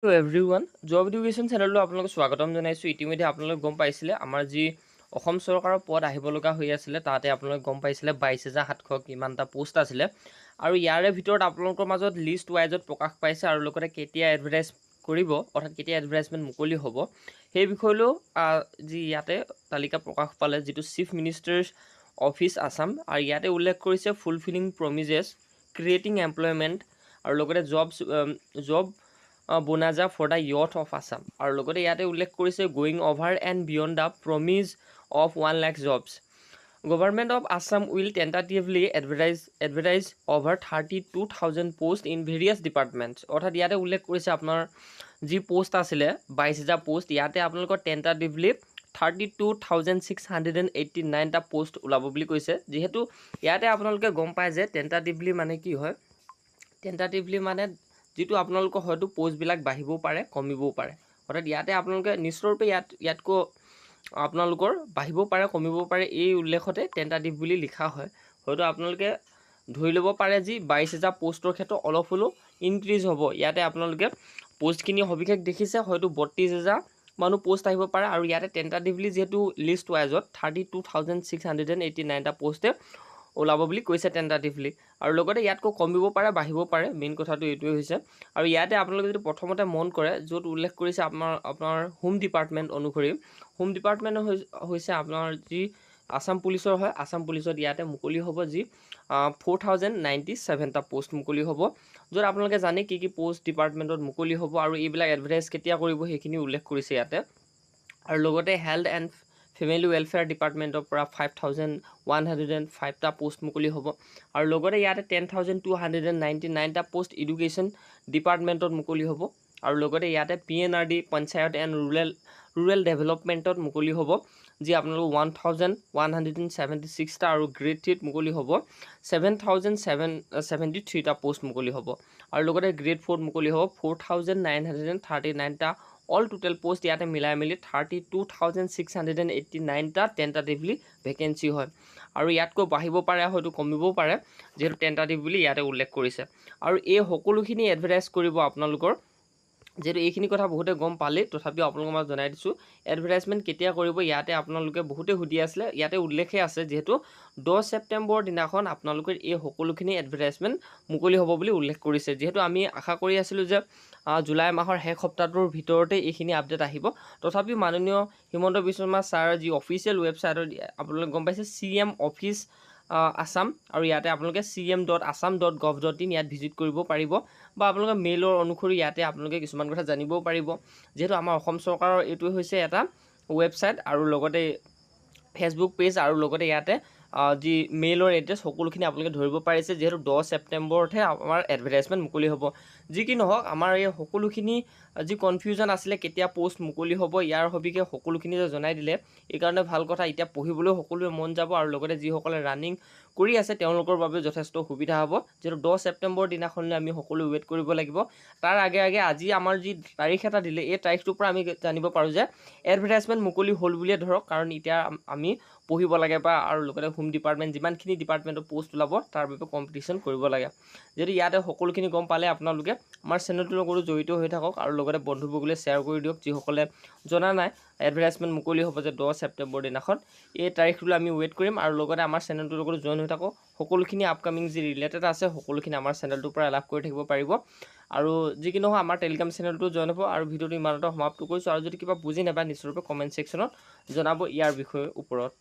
Every one, job education চেনেলটো আপোনালোকক স্বাগতম জনাইছোঁ। ইতিমধ্যে আপোনালোকে গম পাইছিলে, আমাৰ যি অসম চৰকাৰৰ পদ আহিব লগা হৈ আছিলে, তাতে আপোনালোকে গম পাইছিলে 22,700 কিমানটা পোষ্ট আছিলে আৰু ইয়াৰে ভিতৰত আপোনালোকৰ মাজত লিষ্ট ৱাইজত প্ৰকাশ পাইছে আৰু লগতে কেতিয়া এডভাৰটাইজ কৰিব, অৰ্থাৎ কেতিয়া এডভাৰটাইজমেণ্ট মুকলি হ'ব, সেই বিষয়লৈও যি ইয়াতে তালিকা প্ৰকাশ পালে, যিটো চিফ মিনিষ্টাৰ্ছ অফিচ আছাম আৰু ইয়াতে উল্লেখ কৰিছে ফুলফিলিং প্ৰমিজেছ, ক্ৰিয়েটিং এমপ্লয়মেণ্ট আৰু লগতে job bonanza for the youth of Assam। আৰু লগতে ইয়াতে উল্লেখ কৰিছে going over and beyond the promise of 1 lakh jobs, Government of Assam will tentatively advertise over 32,000 post in various departments। অৰ্থাৎ ইয়াতে উল্লেখ কৰিছে আপোনাৰ যি পষ্ট আছিলে 22,000 পষ্ট, ইয়াতে আপোনালোকৰ টেণ্টাটিভলি 32,689টা পষ্ট ওলাব বুলি কৈছে। যিহেতু ইয়াতে আপোনালোকে গম পায় যে টেণ্টাটিভলি মানে কি হয়, টেণ্টাটিভলি মানে যিটো আপোনালোকৰ হয়তো পষ্টবিলাক বাঢ়িবও পাৰে, কমিবও পাৰে। অৰ্থাৎ ইয়াতে আপোনালোকে নিশ্চিতৰূপে ইয়াতকৈ আপোনালোকৰ বাঢ়িব পাৰে, কমিব পাৰে, এই উল্লেখতে টেণ্টাটিভ বুলি লিখা হয়। হয়তো আপোনালোকে ধৰি ল'ব পাৰে যি 22,000 পষ্টৰ ক্ষেত্ৰত অলপ হ'লেও ইনক্ৰিজ হ'ব। ইয়াতে আপোনালোকে পষ্টখিনি সবিশেষ দেখিছে, হয়তো 32,000 মানুহ পষ্ট আহিব পাৰে। আৰু ইয়াতে টেণ্টাটিভলি যিহেতু লিষ্ট ৱাইজত 32,689টা পষ্টে ওলাব বুলি কৈছে টেণ্টাটিভলি আৰু লগতে ইয়াতকৈ কমিব পাৰে, বাঢ়িব পাৰে, মেইন কথাটো এইটোৱে হৈছে। আৰু ইয়াতে আপোনালোকে যদি প্ৰথমতে মন কৰে, য'ত উল্লেখ কৰিছে আপোনাৰ হোম ডিপাৰ্টমেণ্ট অনুসৰি, হোম ডিপাৰ্টমেণ্ট হৈছে আপোনাৰ যি আছাম পুলিচৰ হয়, আছাম পুলিচত ইয়াতে মুকলি হ'ব যি 4097টা পষ্ট মুকলি হ'ব, য'ত আপোনালোকে জানে কি কি পষ্ট ডিপাৰ্টমেণ্টত মুকলি হ'ব আৰু এইবিলাক এডভাৰটাইজ কেতিয়া কৰিব, সেইখিনি উল্লেখ কৰিছে ইয়াতে। আৰু লগতে হেল্থ এণ্ড ফেমিলি ৱেলফেয়াৰ ডিপাৰ্টমেণ্টৰ পৰা 5105টা পষ্ট মুকলি হ'ব আৰু লগতে ইয়াতে 10,299টা পষ্ট এডুকেশ্যন ডিপাৰ্টমেণ্টত মুকলি হ'ব। আৰু লগতে ইয়াতে PNRD, panchayat and rural ডেভেলপমেণ্টত মুকলি হ'ব যি আপোনালোকৰ 1176টা আৰু গ্ৰেড থ্ৰীত মুকলি হ'ব 7773টা পষ্ট মুকলি হ'ব আৰু লগতে গ্ৰেড ফ'ৰত মুকলি হ'ব 4939টা। অল টোটেল পষ্ট ইয়াতে মিলাই মেলি 32,689টা টেণ্টাটিভলি ভেকেঞ্চি হয় আৰু ইয়াতকৈ বাঢ়িব পাৰে, হয়তো কমিবও পাৰে, যিহেতু টেণ্টাটিভ বুলি ইয়াতে উল্লেখ কৰিছে। আৰু এই সকলোখিনি এডভাৰটাইজ কৰিব আপোনালোকৰ, যিহেতু এইখিনি কথা বহুতে গম পালেই, তথাপিও আপোনালোকৰ মাজত জনাই দিছোঁ। এডভাৰটাইজমেণ্ট কেতিয়া কৰিব, ইয়াতে আপোনালোকে বহুতে সুধি আছিলে, ইয়াতে উল্লেখে আছে যিহেতু 10 ছেপ্টেম্বৰ দিনাখন আপোনালোকৰ এই সকলোখিনি এডভাৰটাইজমেণ্ট মুকলি হ'ব বুলি উল্লেখ কৰিছে। যিহেতু আমি আশা কৰি আছিলোঁ যে জুলাই মাহৰ শেষ সপ্তাহটোৰ ভিতৰতে এইখিনি আপডেট আহিব, তথাপিও মাননীয় হিমন্ত বিশ্ব শৰ্মা ছাৰৰ যি অফিচিয়েল ৱেবছাইটত আপোনালোকে গম পাইছে, চি এম অফিচ আছাম আৰু ইয়াতে আপোনালোকে cm.assam.gov.in ইয়াত ভিজিট কৰিব পাৰিব বা আপোনালোকে মেইলৰ অনুসৰি ইয়াতে আপোনালোকে কিছুমান কথা জানিবও পাৰিব। যিহেতু আমাৰ অসম চৰকাৰৰ এইটো হৈছে এটা ৱেবছাইট আৰু লগতে ফেচবুক পেজ আৰু লগতে ইয়াতে যি মেইলৰ এড্ৰেছ, সকলোখিনি আপোনালোকে ধৰিব পাৰিছে, যিহেতু 10 ছেপ্টেম্বৰতহে আমাৰ এডভাৰটাইজমেণ্ট মুকলি হ'ব। যি কি নহওক, আমাৰ এই সকলোখিনি যি কনফিউজন আছিলে কেতিয়া পষ্ট মুকলি হ'ব, ইয়াৰ সবিশেষ সকলোখিনি যে জনাই দিলে, এইকাৰণে ভাল কথা। এতিয়া পঢ়িবলৈও সকলোৱে মন যাব আৰু লগতে যিসকলে ৰানিং কৰি আছে, তেওঁলোকৰ বাবে যথেষ্ট সুবিধা হ'ব, যিহেতু 10 ছেপ্টেম্বৰ দিনাখনলৈ আমি সকলো ৱেইট কৰিব লাগিব। তাৰ আগে আগে আজি আমাৰ যি তাৰিখ এটা দিলে, এই তাৰিখটোৰ পৰা আমি জানিব পাৰোঁ যে এডভাৰটাইজমেণ্ট মুকলি হ'ল বুলিয়ে ধৰক, কাৰণ এতিয়া আমি পঢ়িব লাগে বা আৰু লগতে হোম ডিপাৰ্টমেণ্ট যিমানখিনি ডিপাৰ্টমেণ্টৰ পষ্ট ওলাব, তাৰ বাবে কম্পিটিশ্যন কৰিব লাগে। যদি ইয়াতে সকলোখিনি গম পালে, আপোনালোকে আমাৰ চেনেলটোৰ লগতো জড়িত হৈ থাকক আৰু লগতে বন্ধুবৰ্গলৈ শ্বেয়াৰ কৰি দিয়ক, যিসকলে জনা নাই এডভাৰটাইজমেণ্ট মুকলি হ'ব যে 10 ছেপ্টেম্বৰ দিনাখন। এই তাৰিখটোলৈ আমি ৱেইট কৰিম আৰু লগতে আমাৰ চেনেলটোৰ লগতো জইন হৈ থাকক। সকলোখিনি আপকামিং যি ৰিলেটেড আছে, সকলোখিনি আমাৰ চেনেলটোৰ পৰা লাভ কৰি থাকিব পাৰিব। আৰু যি কি নহয়, আমাৰ টেলিগ্ৰাম চেনেলটো জইন হ'ব। আৰু ভিডিঅ'টো ইমানতে সমাপ্ত কৰিছোঁ আৰু যদি কিবা বুজি নাপায়, নিশ্চয়ৰূপে কমেণ্ট ছেকশ্যনত জনাব ইয়াৰ বিষয়ৰ ওপৰত।